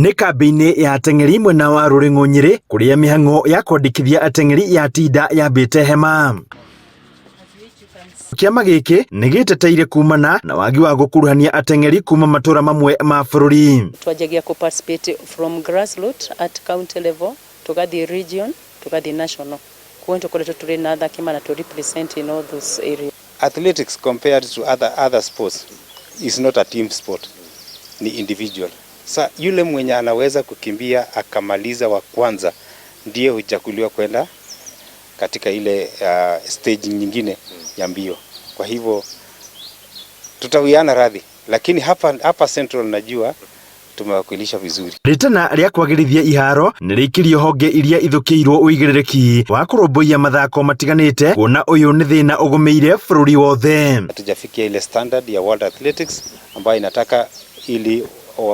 Nĩ kambĩ-inĩ ya ateng'eri mwena wa Rũrĩng'ũ Nyĩrĩ kũrĩa mĩhang'o ya kwandĩkithia ateng'eri yatinda yambĩte hema. Kĩama gĩkĩ nĩ gĩteteire kumana na wagi wa gũkuruhania ateng'eri kuma matũra mamwe ma bũrũri. Twanjagia kũ participate from grassroots at county level, tũgathiĩ region, tũgathiĩ national. Kuo nĩ tũkoretwo tũrĩ na athaki mana tũ represent in all those areas. Athletics compared to other sports is not a team sport, ni individual. Sa yule mwenye anaweza kukimbia akamaliza wa kwanza ndiye huchaguliwa kwenda katika ile stage nyingine ya mbio. Kwa hivyo tutawiana radhi, lakini hapa Central najua tumewakilisha vizuri. Rĩtana rĩa kwagĩrithia iharo nĩ rĩikirio honge iria ithũkĩirwo ũigĩrĩrĩki wa kũrũmbũiya mathako matiganĩte kuona ũyũ nĩ thĩna ũgũmĩire bũrũri wothe. Hatujafikia ile standard ya World Athletics ambayo inataka ili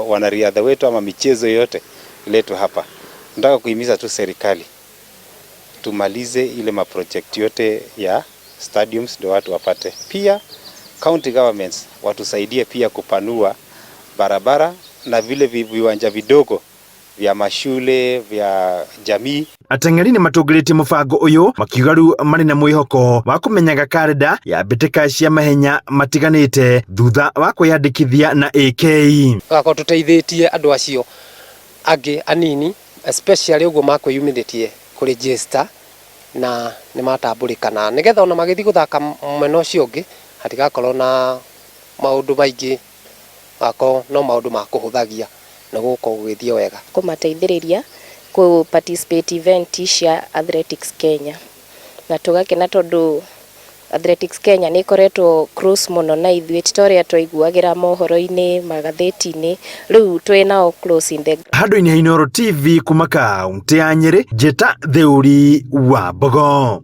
wanariadha wetu ama michezo yote iletwe hapa. Nataka kuhimiza tu serikali tumalize ile maproject yote ya stadiums ndio watu wapate. Pia county governments watusaidie pia kupanua barabara na vile viwanja vidogo vya mashule vya jamii. Ateng'eri nĩ matũngĩrĩtie mũbango ũyũ makiuga rĩu marĩ na mwĩhoko wa kũmenyaga karenda ya mbĩtĩka cia mahenya matiganĩte thutha wa kwĩyandĩkithia na AK. Tũgakorwo tũteithĩtie andũ acio angĩ anini, especially ũguo makwĩyumĩrĩtie kũrĩ J-Star na nĩ matambũrĩkana, nĩgetha ona magĩthiĩ gũthaka mwena ũcio ũngĩ hatigakorwo na maũndũ maingĩ, gakorwo no maũndũ ma kũhũthagia na gũgũkorwo gũgĩthiĩ wega. Kũmateithĩrĩria kũ participate event cia Athletics Kenya, na tũgakena tondũ Athletics Kenya nĩ ĩkoretwo close mũno na ithuĩ, ti ta ũrĩa twaiguagĩra mohoro-inĩ, magathĩti-inĩ, rĩu twĩ nao close in the Handũ-inĩ ha Inooro TV kuma kaunti ya Nyĩrĩ, njĩta Theuri wa Mbogo.